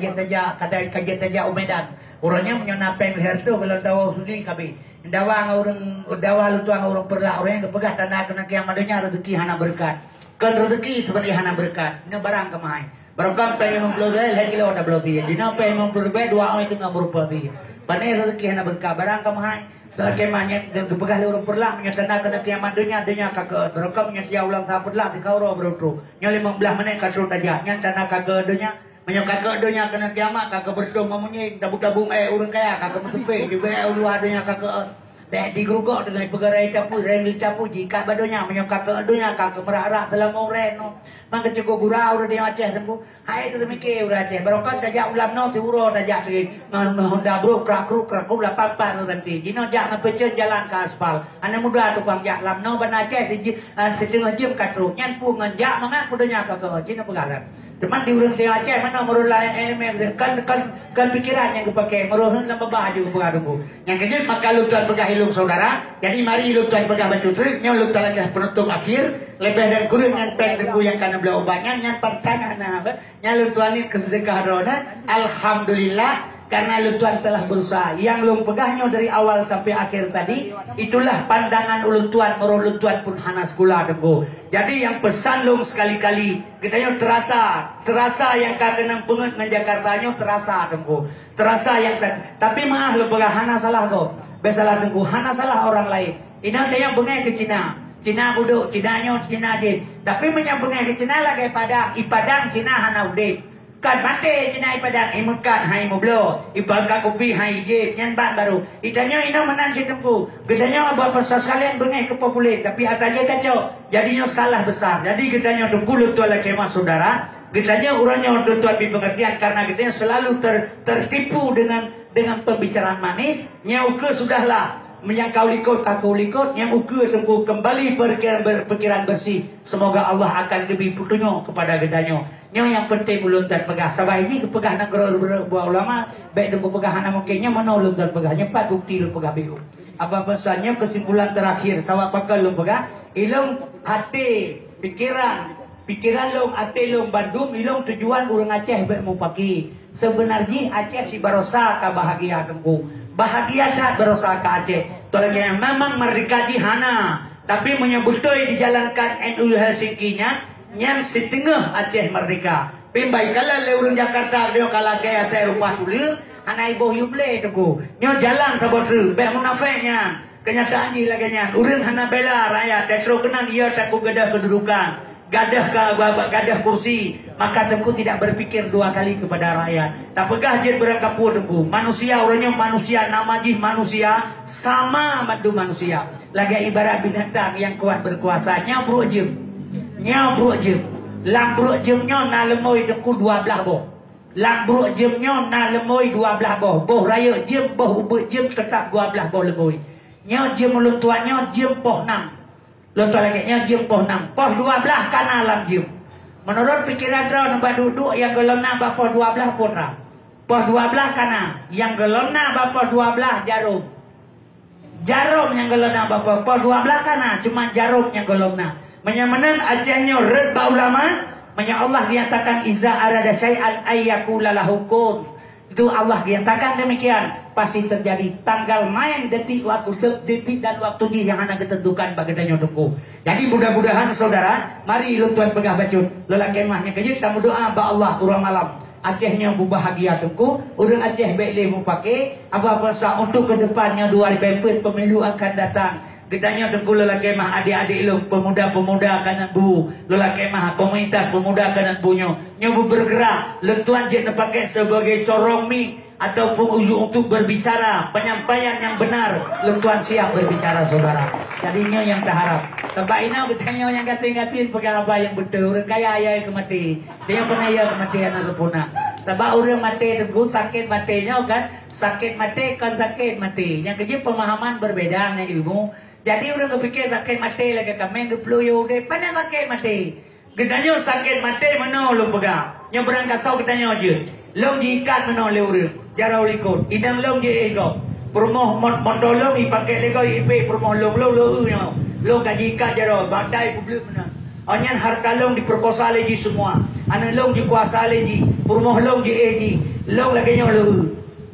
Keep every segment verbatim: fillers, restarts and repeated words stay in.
Ka jeuet tajak, ka jeuet tajak u Medan. Uroe nyan meunyoe na péng lhèe reutôh, golom tawoe suli ka abéh. Dawa ngon ureueng, dawa lôn tuan ngon ureueng Peureulak, ureueng nyan geupeugah tanda keuneuk kiamat donya, rezeki hana beureukat. Kon rezeki sebenarnya hana beureukat. Nyoe barang keumahan. Barokon péng limong ploh ribèe, lhèe kilo tabloe sie. Jinoe péng limong ploh ribèe, dua oi teungoh meurumpok sie. Pane rezeki hana beureukat, barang keumahan. Seulakèe mah nyan geupeugah lé ureueng Peureulak, meunyoe tanda keuneuk kiamat donya, donya ka keueut. Barokon meunyoe tiep ulang sapeue teuk, teuka uroe beureutoh. Nyoe limong blah menit ka trôk tajak, nyan tanda ka keueut donya. Meunyoe ka keueut donya keuneuk kiamat, ka keubeureutoh meumunyéng, tabu-tabu, eh, ureueng kaya, ka keumeuseupée, jibeuet u luwa donya ka keueut. Dek di geurugok teungoh peugah rai tapui, rai tapui, jikat bak donya, meunyoe ka keueut donya, ka keumeurak-rak seulama ureueng nyoe. Mang keucukôp gura ureueng di Aceh teungku. Hai teumiké ureueng Aceh, barokon tajak ulam nyoe siuroe tajak teuk ngon, ngon honda brôk, krak kruk, krak kruk, lapan pat ngon ranté. Jinoe jak ngon peucen jalan ka aspal. Hana mudah tukang jak lam nyoe ban Aceh di ji-, ah, siteungoh jeuem ka trôk. Nyan peue ngon jak mangat peue donya ka keuh. Jinoe peugah lom. Teuma di ureueng di Aceh meunan meurula ilmu kon, kon, kon pikiran nyang geupaké, meureuheun lam babah aju geupeugah teungku. Nyang keujeuet maka lôn tuan peugah ilôn saudara. Jadi mari lôn tuan peugah bacut treuk, nyoe lôn tuan lakèe penutup akhir. Leubeh dan kureueng nyan péng teungku nyang ka neubloe ubat nyan, nyan pantangan na, nyan lôn tuan niet keu seudeukah droeneuh. Alhamdulillah, karena lôn tuan telah berusaha. Nyang lôn peugah nyoe dari awal sampai akhir tadi, itulah pandangan ulôn tuan, meurok lôn tuan pun hana sikula teungku. Jadi nyang peusan lôn sekali-kali, geutanyoe teurasa, teurasa nyang ka keunong peungeuet ngon Jakarta nyoe teurasa teungku. Teurasa nyang tan-, tapi meu'ah lôn peugah hana salah gob. Bèk salah teungku, hana salah orang lain. Inong tanyoe beungèh keu Cina. Cina budok, Cina nyoe, Cina jih. Tapi meunyoe beungèh keu Cina lagèe Padang, i Padang Cina hana udép. Kan maté Cina i Padang, i meukat hai meubloe, i bangka kupi hai jieb, nyan ban barô. I tanyoe inong meunan cit teungku. Geutanyoe Bapak Ustaz sekalian beungèh keu populer, tapi atra jih kacok. Jadi nyoe salah besar. Jadi geutanyoe teungku lôn tuan lakèe mah saudara. Geutanyoe uroe nyoe lôn tuan bri peungeurtian karena geutanyoe selalu ter-, tertipu dengan, dengan pembicaraan manis. Nyang ukeue sudahlah, nyang ka u likot ka u likot, nyang ukeue teungku kembali pikiran ber-, pikiran bersih. Semoga Allah akan geubri peutunyok kepada geutanyoe. Nyoe nyang penting ulôn tuan peugah. Sabab jih geupeugah nanggroe buah ulama, bèk teungku peugah hana mungken. Nyoe meunoe ulôn tuan peugah, nyoe pat bukti lôn peugah beu. Apa pesan nyoe kesimpulan terakhir, sabab pakon lôn peugah, ilôn até, pikiran, pikiran lôn, até lôn bandum, ilôn tujuan ureueng Aceh bèk mupaki. Sebenar jih Aceh si barosa ka bahagia teungku. Bahagia that barosa ka Aceh. Tolakèe memang merdeka jih hana. Tapi meunyoe beutôi dijalankan M O U Helsinki nyan, nyan siteungoh Aceh merdeka. Pimbai kalon lé ureueng Jakarta nyoe ka lakèe até rumpah tuleueng, hana iboh yub lé teungku. Nyoe jalan saboh treuk, bèk munafék nyan. Keunyataan jih lagèe nyan, ureueng hana bela rakyat, teutrok keunan ia takot gadoh keududukan, gadoh ka, ba-, ba-, gadoh kursi, maka teungku tidak berpikir dua kali kepada rakyat. Tapeugah jeuet beurangkapeue teungku, manusia uroe nyoe manusia, nama jih manusia, sama mandum manusia. Lagèe ibarat binatang nyang kuat berkuasa, nyoe brôk jeuem. Nyoe brôk jeuem. Lam brôk jeuem nyoe na leumoi teungku dua blaih boh. Lam brôk jeuem nyoe na leumoi dua blaih boh. Boh rayeuk jeuem, boh ubeut jeuem, teutap dua blaih boh leumoi. Nyoe jeuem ulôn tuan nyoe jeuem poh nam. Lôn tuan lagèe nyoe jeuem poh nam. Poh dua blaih ka na lam jeuem. Meunurot pikeran droeneuh bak duek-duek nyang gohlom na bak poh dua blaih peue na? Poh dua blaih ka na. Nyang gohlom na bak poh dua blaih jarôm. Jarôm nyang gohlom na bak poh, poh dua blaih ka na, cuma jarôm nyang gohlom na. Meunyoe meunan Aceh nyoe rhot bak ulama, meunyoe Allah geunyatakan, "Iza arada syai'an an yaqula lahu kun." Itu Allah geunyatakan demikian, pasti terjadi. Tanggal main, detik, waktu, detik dan waktu jih nyang hana geuteuntukan bak geutanyoe teungku. Jadi mudah-mudahan saudara, mari lôn tuan peugah bacut. Lôn lakèe mah nyang keujeuet tameudoa bak Allah uroe malam. Aceh nyoe beubahagia teungku, ureueng Aceh bèk lé mupake, apa-apa sa untuk ke depan nyoe dua ribèe peuet pemilu akan datang. Geutanyoe teungku lôn lakèe mah adék-adék lôn, pemuda-pemuda ka neuk bu, lôn lakèe mah komunitas pemuda ka neuk bu nyoe. Nyoe beubergerak, lôn tuan jeuet neupakè sebagai corong mi ataupun uju untuk berbicara penyampaian yang benar, lôn tuan siap berbicara saudara. Jadi nyoe nyang taharap. Sabab inoe geutanyoe nyang gasien-gasien peugah haba nyang beutôi, ureueng kaya ya keu maté. Dia pernah ya kematian ataupun nak. Sabab ureueng maté teungku sakét maté nyoe kan, sakét maté kon sakét maté. Nyang keujeuet pemahaman berbeda ngon ilmu. Jadi ureueng geupike sakét maté lagèe kaméng geuplueng yôh udép, pane sakét maté. Geutanyoe sakét maté meunoe lôn peugah. Nyoe beurangkasoe geutanyoe jeuet. Lôn jiikat meunoe lé ureueng, jaroe likot. Inong lôn jiéh gob. Peurumoh mot-, moto lôn ipakè lé gob ipék peurumoh lôn, lôn, lôn, nyoe. Lôn ka jiikat jaroe, batai peubleuk meunan. Oh nyan harta lôn diperkosa lé jih semua. Aneuk lôn jikuasa lé jih. Peurumoh lôn jiéh jih. Lôn lagée nyoe lôn.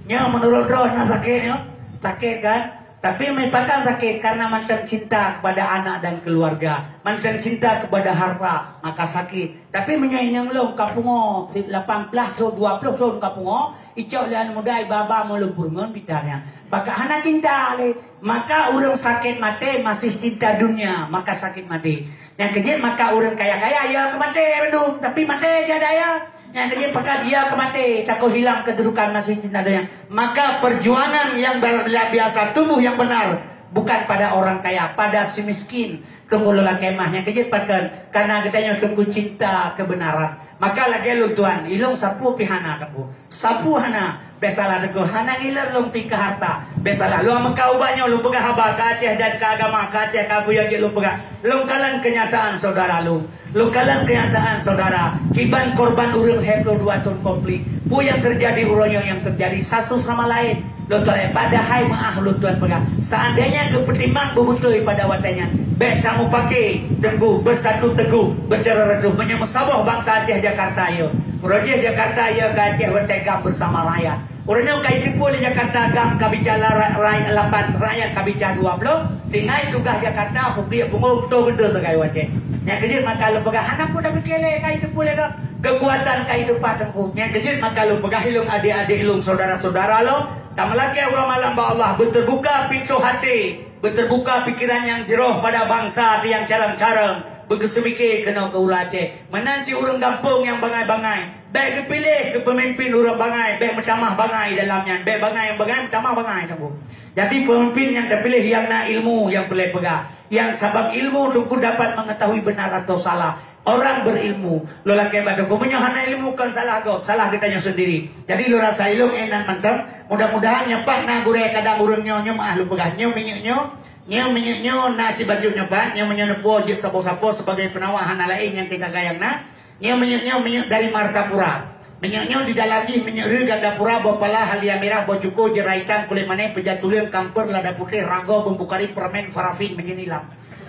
Nyoe meunurot droe nyan sakét nyoe. Sakét kan? Tapi meupakan sakét karena mantong cinta kepada anak dan keluarga. Mantong cinta kepada harta, maka sakét. Tapi meunyoe inong lôn ka pungo lapan belas thon, dua ploh thon ka pungo, icok lé aneuk muda iba-ba meuleupeureumeun bita nyan. Maka hana cinta lé. Maka ureuëng sakét maté masih cinta dunia, maka sakét maté. Nyang keujeuet maka ureuëng kaya-kaya ya keu maté bandum, tapi maté tiada ya. Nyang keujeuet pekat ya keu maté, takot hilang kedudukan masih cinta dunia. Maka perjuangan yang luar biasa tumbuh yang benar bukan pada orang kaya, pada si miskin. Teungku lôn lakée meu'ah nyang keujeuet pakon, karena geutanyoe teungku cinta kebenaran. Maka lagée lôn tuan, ilong sapeue pih hana teungku. Sapeue hana, biasalah teungku, hana ngiler lôn pih keu harta. Biasalah, lôn meuka ubak nyoe lôn peugah haba keu Aceh dan keu agama keu Aceh keu peue nyang jeuet lôn peugah. Lôn kalon kenyataan saudara lôn. Lôn kalon kenyataan saudara, kiban korban ureuëng hai ploh dua thon konflik. Peue nyang teujadi uroe nyoe nyang teujadi satu sama laén. Lôn tuan, padahai meu'ah lôn tuan peugah. Seandainya geupeutimang beubeutôi pada watée nyan, bék kamoe paké teungku beusatu teguh, beuceura reutôh meunyoe meusaboh bansa Aceh Jakarta yo. Uroe jih Jakarta yo keu Aceh watée GAM bersama rakyat. Uroe nyoe ka jiteupeue lé Jakarta GAM ka bicara ra-, ra-, lapan, rakyat ka bicara dua ploh, tinggai tugaih Jakarta peubiet pungo beutôi-beutôi sagai u Aceh. Nyang keujeuet maka lôn peugah hana peue tapiké lé ka jiteupeue lé gob. Keukuatan ka jiteupeue teungku. Nyang keujeuet maka lôn peugah ilong adék-adék lôn saudara-saudara lôn. Tameulakée uroe malam bak Allah, beuteubuka pintoe até, beuteubuka pikeran nyang jroh pada bansa nyang carông-carông, beugeuseumike keunoe keu ureuëng Aceh. Meunan si ureuëng gampông nyang bangai-bangai, bék geupiléh keu peumimpin ureuëng bangai, bék meutamah bangai dalam nyan, bék bangai nyang bangai meutamah bangai teungku. Jadi peumimpin nyang tapiléh nyang na ilmu nyang peureulée peugah, nyang sabab ilmu teungku dapat mengetahui benar atau salah. Orang berilmu, lôn lakée bak teungku, meunyoe hana ilmu kon salah gob, salah geutanyoe sendiri. Jadi lôn rasa ilong éh nan mantong, mudah-mudahan nyoe pat na gurée kadang ureuëng nyoe, nyoe meu'ah lôn peugah, nyoe minyeuk nyoe, nyoe minyeuk nyoe na sibacut nyoe pat, nyoe meunyoe neupuoh jeuet sapo-sapo sebagai penawa hana laén nyang kita gayang na, nyoe minyeuk nyoe minyeuk dari Martapura. Minyeuk nyoe di dalam jih minyeuk reu ganda pura, boh pala, halia mirah, boh cuko, jerai itam, kulét manéh, peujat tuleueng, kampeur, lada putéh, ragoe, bumbu kari, permen, parafin, minyeuk nilam.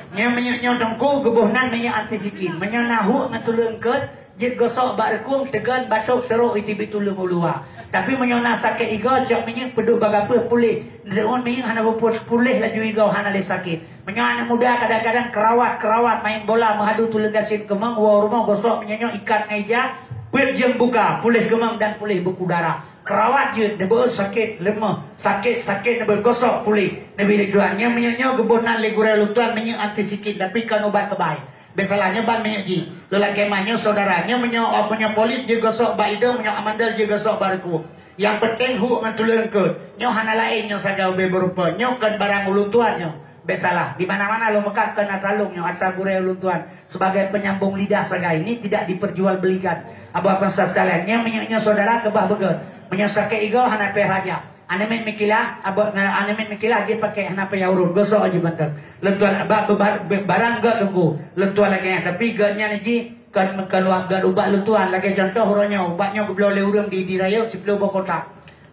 Nyoe minyeuk nyoe teungku geuboh nan minyeuk anti sikin. Meunyoe na huek ngon tuleueng eungkôt, jeuet gosok bak reukung, teugon, batôk, teurok, itibi tuleueng u luwa. Tapi meunyoe na sakét igoe, cok minyeuk peuduek bak gapeue puléh. Neuteun minyeuk hana beupue puléh laju igoe hana lé sakét. Meunyoe aneuk muda kadang-kadang keurawat-keurawat main bola meuhadu tuleueng gasien keumong, woe rumoh gosok minyeuk nyoe ikat ngon ija, peuet jeuem buka, puléh keumong dan puléh buku darah. Keurawat jeuet, neubeuet sakét, leumoh, sakét, sakét neubeuet gosok puléh. Neubi lé tuan, nyoe minyeuk nyoe geuboh nan lé gurée lôn tuan minyeuk anti sikin, tapi kon ubat keubai. Biasalah nyoe ban minyeuk jih. Lôn lakée meu'ah nyoe saudara, nyoe meunyoe, oh, meunyoe polip jeuet gosok bak idong, meunyoe amandel jeuet gosok bak reukung. Nyang peunteng huek ngon tuleueng eungkôt. Nyoe hana laén nyoe sagai ubé beurupa. Nyoe kon barang ulôn tuan nyoe. Biasalah, di mana-mana lôn meukat kon atra lôn nyoe, atra gurée ulôn tuan. Sebagai penyambung lidah sagai, ini tidak diperjualbelikan. Abah pesan sekalian, nyoe minyeuk nyoe saudara keubah beugét. Meunyoe sakét igoe hana payah raja. Aneuk miet meukilah, abah ngon aneuk miet meukilah jih pakai hana payah urut. Gosok jih mantong. Lôn tuan bak bebar-, be-, barang gét teungku. Lôn tuan lagée nyan, tapi gét nyan jih kon, kon ubat, gét ubat lôn tuan. Lagée contoh uroe nyoe, ubat nyoe geubloe lé ureuëng di, di rayeuk siploh boh kotak.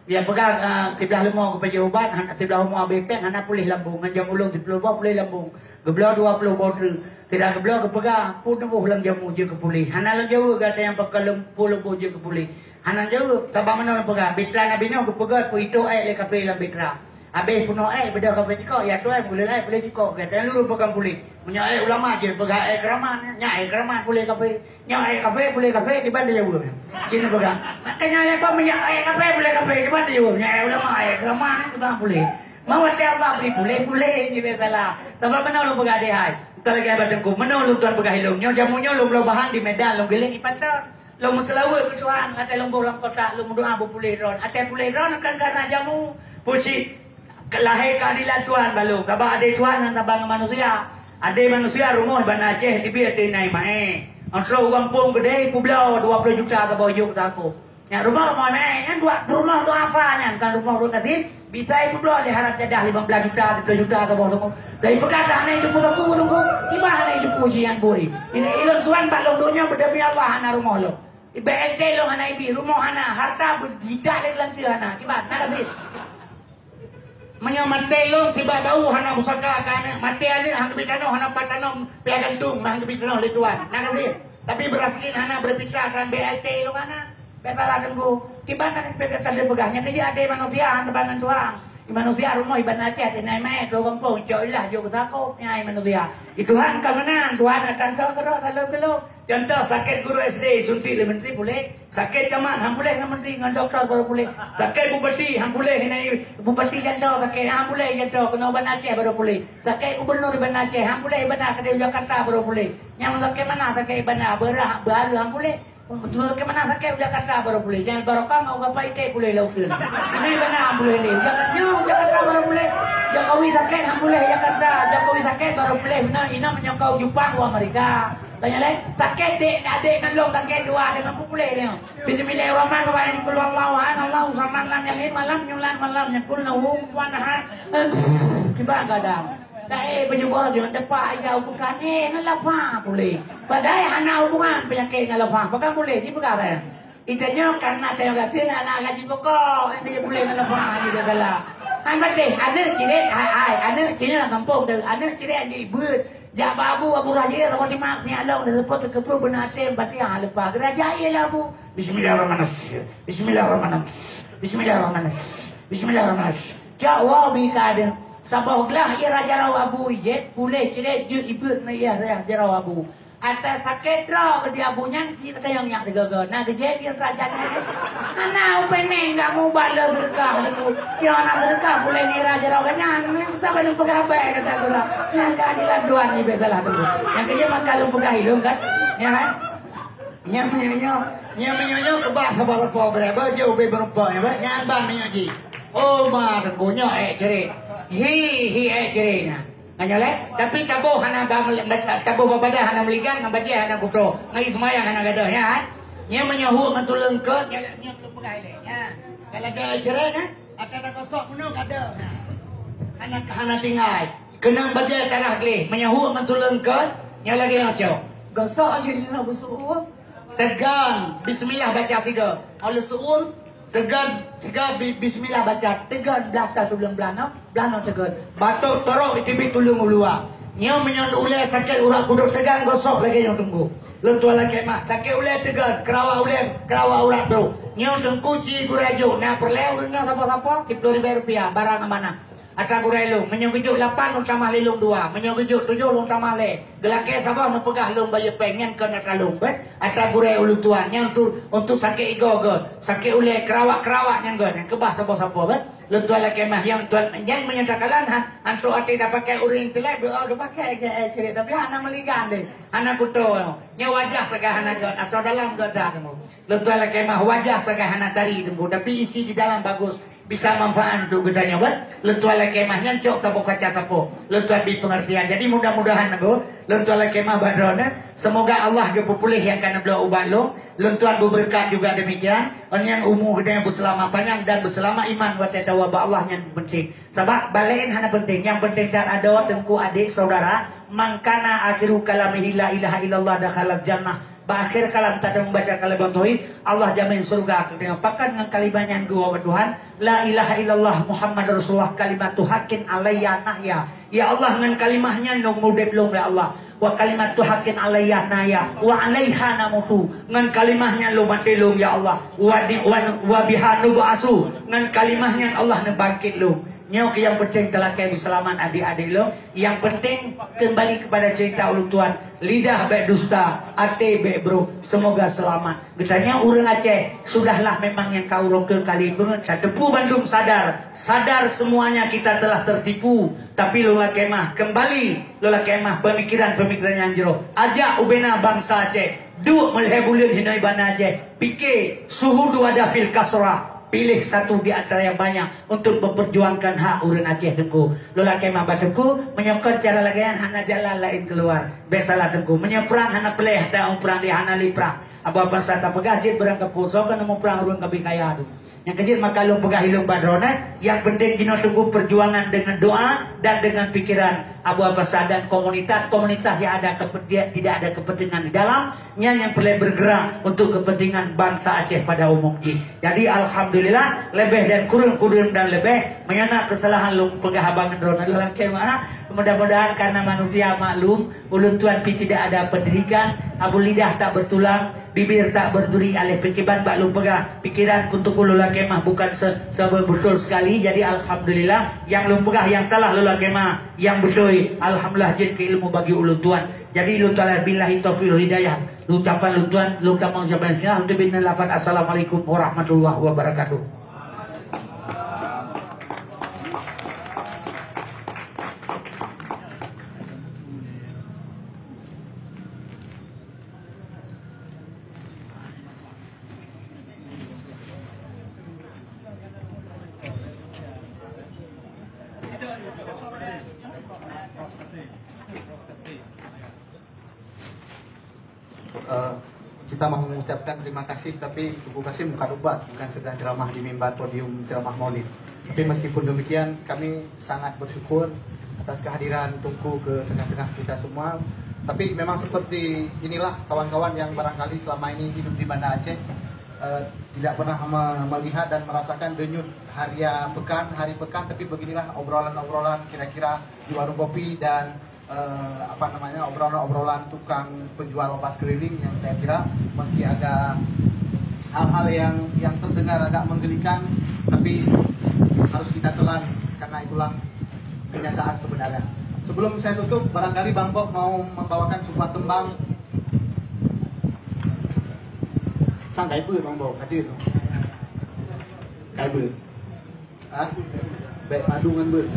Dia peugah, ah, siblah leumo geupajoh ubat, han-, siblah umu abéh péng, hana puléh lambung. Ngon jameun ulôn siploh boh puléh lambung. Geubloe dua ploh boh treuk. Sira geubloe geupeugah, "Peue neuboh lam jameun jeuet keu puléh?" Hana lôn jaweueb gata nyang pakai lom-, peue leuboh jeuet keu puléh. Hana jaweueb. Sabab meunoe lôn peugah, bitra Nabi Nuh geupeugah, "Peuitoh ék lé kafé lam bitra." Abéh peunoh ék, beudôh kafé cukôk, ya tuan, buleuen ék puléh cukôk. Gata nyang lurus pakon puléh. Meunyoe ék ulama jeuet peugah ék keuraman, nyan ék keuraman puléh kafé. Nyoe ék kafé, puléh kafé, kiban tajaweueb. Cit neupeugah. Maka nyoe ék apa, meunyoe ék kafé, puléh kafé, kiban tajaweueb. Nyoe ék ulama, ék keuraman, kiban puléh. Meunyoe Allah bri puléh, puléh, si biasalah. Tapi meunoe lôn peugah deh hai. Entah lagée bak teungku, meunoe lôn tuan peugah ilong. Nyoe jameun nyoe lôn bloe bahan di Medan, lôn giléng di Panton. Lôn meuseulaweuet keu Tuhan, watée lôn boh lam kotak, lôn meudoa beupuléh droe. Watée puléh droe, kan karena jameun. Peue cit? Lahé keuadilan Tuhan bak lôn, sabab adé Tuhan hana saban ngon manusia. Adé manusia rumoh Banda Aceh, teubiet ateueh nai maé. Óh trok u gampông keudeh, peubloe dua ploh juta saboh jok saako. Nyan rumoh, rumoh maé, nyan dua, rumoh duafa nyan, kon rumoh ureuëng gasien. Bisa ipeubloe lé harab jadah limong blaih juta, siplôh juta saboh rumoh. Dari peugah hana itupeue sapeue rumoh, iba hana itupeue sian buri. Ilôn tuan bak lôn donya beudemi Allah hana rumoh lôn. Iba S D lôn hana ibi, rumoh hana, harta beujidak lé geulanteue hana. Kiban, na gasien. Meunyoe maté lôn sibak bau hana pusaka keu aneuk, maté aneuk hana geubri tanoh, hana pat tanoh piah gantung, hana geubri tanoh lé Tuhan. Na gaséh. Tapi beuraskin hana, beureupitrah, kan B L T lôn hana. Bèk salah teungku. Kiban aneuk peugah, ka lheueh peugah, nyan keuh jeuet até manusia, han teubangan Tuhan. Di manusia rumoh iban Aceh, di nai mèe, dua gampông, cok ilah, jok beusakôb, nyan manusia. Di Tuhan ka meunan, Tuhan akan keurok, keurok, keulok, keulok. Contoh, sakét guru S D suntik lé menteri puléh, sakét camat han puléh ngon menteri ngon doktor baru puléh, sakét bupati han puléh, nai bupati jantoe sakét han puléh jantoe keunoe Banda Aceh baru puléh, sakét gubernur Banda Aceh han puléh Banda Aceh, Jakarta baru puléh. Nyang sakét mana sakét Banda, beurah baru han puléh. Sakét mana sakét Jakarta baru puléh. Nyang barokah ngon Bapak Ite puléh lam uteuen. Ini Banda han puléh lé. Jakarta, Jakarta baru puléh. Jokowi sakét han puléh Jakarta. Jokowi sakét baru puléh. Nah, ina menyokong Jepang wa Amerika. Tanya lain, sakét dek, adek ngon lôn sakét dua, dengan pukul dia. Bismillahirrahmanirrahim. Qul huwallahu ahad, Allahu samad, lam yalid walam yulad walam yakul lahu kufuwan ahad. Kiban gadang. Dah eh, baju bola jangan depak, ya, bukan eh, ngelapa boleh. Padahal hana hubungan penyakit ngelapa. Bukan boleh, si pegang saya. Itu nyo karena saya kata anak gaji pokok, nanti boleh ngelapa, ni dia galak. Kan betul, aneuk ciret, hai, hai, aneuk ciret dalam kampung tu, aneuk ciret aja ibut. Jak bak Abu, Abu Raja, sama timak, siap long, dan sepot, kekepruk, beuna até, batin, ah, leupah. Geura jai lah, Abu. Bismillahirrahmanirrahim. Bismillahirrahmanirrahim. Bismillahirrahmanirrahim. Bismillahirrahmanirrahim. Jak wa bi ka ada. Saboh glah, iya Raja Rau Abu, ijet, puléh, cilet, jeuet, ibeuet, meuiah, Raja Rau Abu. Ata sakét droe, keu di Abu nyan, si kata nyang nyak tiga-tiga. Nah, geujek, iya Raja nyan. Ana upéneng kamu bala seudeukah teungku. Kira na seudeukah puléh nira jaroe nyan. Saban lôn peugah bèk kata guna. Nyang ka jilan tuan ni bèk salah teungku. Nyang keu jeuet maka lôn peugah ilôn kan. Nyan kan? Nyang meunyoe nyoe, nyang meunyoe nyoe keubah saboh-saboh beureubah jeuet ubé beureumpok nyan, nyan ban meunyoe jih. Oh ma teungku nyoe ék cre. Hi hi ék cre nyan. Nyan lé, tapi taboh hana ba, taboh bak badan hana meuligan, ngon bajèe hana kuto, ngon seumayang hana gadôh, nyan. Nyan meunyoe huek ngon tuleueng keut, nyan, nyan tuleueng peugah ilèe, nyan. Kalau ada cre kan, ata dah gosok meunoe gadôh, nyan. Hana, hana tinggai. Keunong bajèe tarah gleh, meunyoe huek ngon tuleueng keut, nyan lagèe nyoe cok. Gosok aja sinoe gosok. Teugon, bismillah baca sigoe. Kalau seuul, teugon, sigoe bi-, bismillah baca. Teugon blah ta tuleueng blah noe, blah noe teugon. Batok torok iteubiet tuleueng u luwa. Nyoe meunyoe ulèe sakét urat kudok teugon gosok lagèe nyoe teungku. Lôn tuan lakèe mah, sakét ulèe teugon, keurawat ulèe, keurawat urat brôk. Nyoe teungku ci gurèe jok, na peureulèe ureueng nyoe sapo-sapo, siplôh ribèe rupiah, barang amanah. Atra gurèe lôn, meunyoe geujok lapan lôn tamah lé lôn dua, meunyoe geujok tujoh lôn tamah lé. Geulakèe saboh neupeugah lôn bayeue péng nyan kon atra lôn beuh. Atra gurèe ulôn tuan nyan tu untuk sakét igoe geuh, sakét ulèe keurawat-keurawat nyan geuh, nyan keubah saboh-saboh beuh. Lôn tuan lakèe mah nyang tuan nyan meunyoe takalon han, han trok até tapakèe ureueng intelek beuh, oh, tapakèe geuh, eh, cre, tapi hana meuligan deh, hana kuto. Nyoe wajah sagai hana gèt, asoe dalam gèt that. Lôn tuan lakèe mah wajah sagai hana tari teungku, tapi isi di dalam bagus. Bisa manfaat untuk geutanyoe, beuh. Lôn tuan lakèe mah nyan cok saboh kaca sapo. Lôn tuan bi pengertian. Jadi mudah-mudahan nanggo, lôn tuan lakèe mah bak droeneuh, semoga Allah geupeupuléh nyang ka neubloe ubat lôn. Lôn tuan beubeureukat juga demikian. Ngon nyan umu geutanyoe beuseulamat panyang dan beuseulamat iman watèe tawoe bak Allah nyan penting. Sabab bak laén hana penting. Nyang penting that adoe teungku adék saudara, man kana akhiru kalamihi la ilaha illallah dakhalal jannah. Bak akhé kalam tateumé baca kalam tauhid, Allah jamin syeuruga keu geutanyoe. Pakon ngon kalimah nyan geuwoe bak Tuhan, "La ilaha illallah Muhammadur Rasulullah kalimatu haqqin alayya nahya." Ya Allah, ngon kalimah nyan lôn udép lôn, ya Allah. "Wa kalimatu haqqin alayya nahya, wa alaiha namutu." Ngon kalimah nyan lôn maté lôn, ya Allah. "Wa ni-, wa nu-, wa biha nub'asu." Ngon kalimah nyan Allah neubangkét lôn. Nyoe keuh nyang penting talakèe beuseulamat adék-adék lôn. Nyang penting kembali kepada cerita ulôn tuan. Lidah bèk dusta, até bèk brôk. Semoga selamat. Geutanyoe ureueng Aceh, sudahlah memang nyang ka uroe keu kali beungeut tateupeue bandum sadar. Sadar semuanya kita telah tertipu. Tapi lôn lakèe mah kembali, lôn lakèe mah pemikiran-pemikiran nyang jroh. Ajak ubena bansa Aceh. Duek meulhèe buleuen hinoe Banda Aceh. Pike, suhudu ada fil kasrah. Pilih satu di antara yang banyak untuk memperjuangkan hak ureueng Aceh teungku. Lôn lakèe mah bak teungku, meunyoe kon cara lagèe nyan hana jalan laén keuluar. Bèk salah teungku. Meunyoe prang hana peureulèe, hana prang di hana lé prang. Aba bansa tapeugah jeuet beurangkapeue, soe keuneuk muprang ureueng ka bi kaya tu. Nyang keujeuet maka lôn peugah ilôn bak droeneuh, nyang penting jinoe teungku perjuangan dengan doa dan dengan pikiran Abu Abbas dan komunitas-komunitas yang ada kepentingan, tidak ada kepentingan di dalam, nyan nyang peureulèe bergerak untuk kepentingan bangsa Aceh pada umum jih. Jadi alhamdulillah, lebih dan kurang, kurang dan lebih, meunyoe na kesalahan lôn peugah abang droeneuh lôn lakèe maaf. Mudah-mudahan karena manusia maklum, ulôn tuan pih tidak ada pendidikan, abu lidah tak bertulang, bibir tak berduri, alèh peukiban bak lôn peugah, pikiran untuk ulôn lakèe maaf bukan se-, sebetul sekali. Jadi alhamdulillah, nyang lôn peugah nyang salah lôn lakèe maaf, nyang beutôi alhamdulillah jeuet keu ilmu bagi ulôn tuan. Jadi lôn tuan billahi taufiq wal hidayah. Ucapan lôn tuan, lôn tamong ucapan Islam, lôn tuan bin lafaz assalamualaikum warahmatullahi wabarakatuh. Eh, kita mau mengucapkan terima kasih, tapi Teungku Kasim bukan ubat, bukan sedang ceramah di mimbar podium ceramah Maulid. Tapi meskipun demikian, kami sangat bersyukur atas kehadiran Teungku ke tengah-tengah kita semua. Tapi memang seperti inilah kawan-kawan yang barangkali selama ini hidup di Banda Aceh, eh, tidak pernah me-, melihat dan merasakan denyut haria pekan, hari pekan, tapi beginilah obrolan-obrolan kira-kira di warung kopi dan eh, apa namanya, obrolan-obrolan tukang penjual obat keliling yang saya kira meski ada hal-hal yang, yang terdengar agak menggelikan, tapi harus kita telan karena itulah kenyataan sebenarnya. Sebelum saya tutup, barangkali Bang Bob mau membawakan sebuah tembang. Sang kai beuet Bang Bob, hadir. Kai beuet. Ah, bèk madu ngon beuet.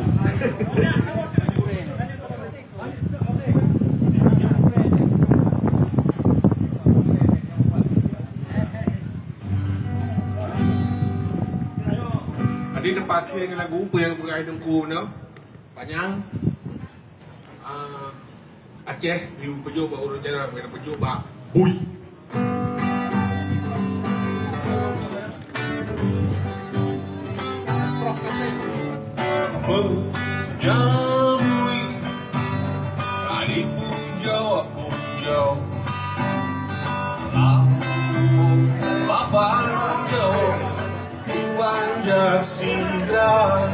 Jadi, teupaké ngon lagu peue nyang peugah Teungku nyoe? Panyang. Ah, Aceh, di peujôh bak ureueng jalan, bukan peujôh bak bui. Meunyoe bui, ka dipeujôh, peujôh. Lam, bak peujôh. Dipanjak sidroe.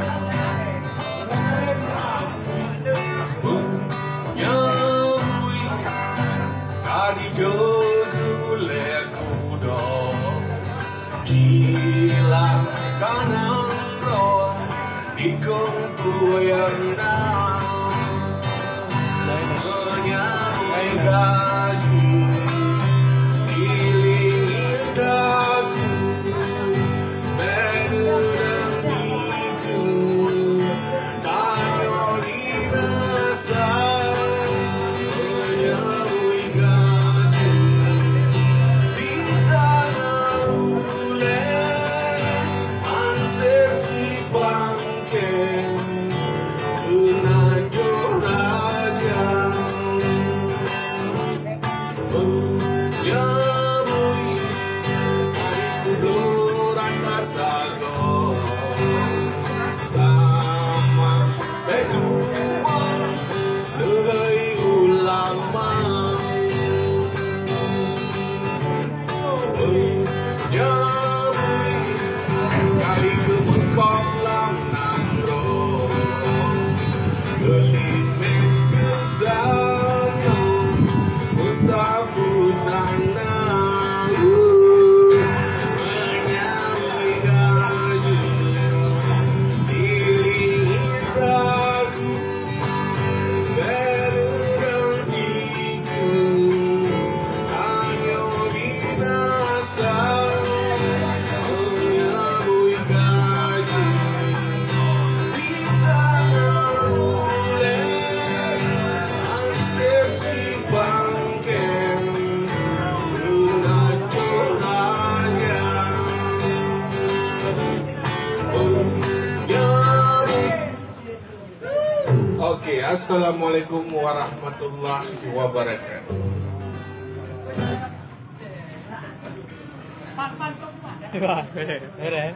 Meunyoe bui ka dijôh lé kudo, cilaka nanggroe. Ikong kuyang na meunyoe gaju iling daku, bèk udang dikeue tanyoe dirasa. Meunyoe gaju di tanoh ulèe, anseb sipang Leuhai ulama, nyang kali keubeukong lam nanggroe, geulimeng geutanyoe beusambot tanah. Meunyoe gaji diri Oke, assalamualaikum warahmatullahi wabarakatuh. Wah, keren.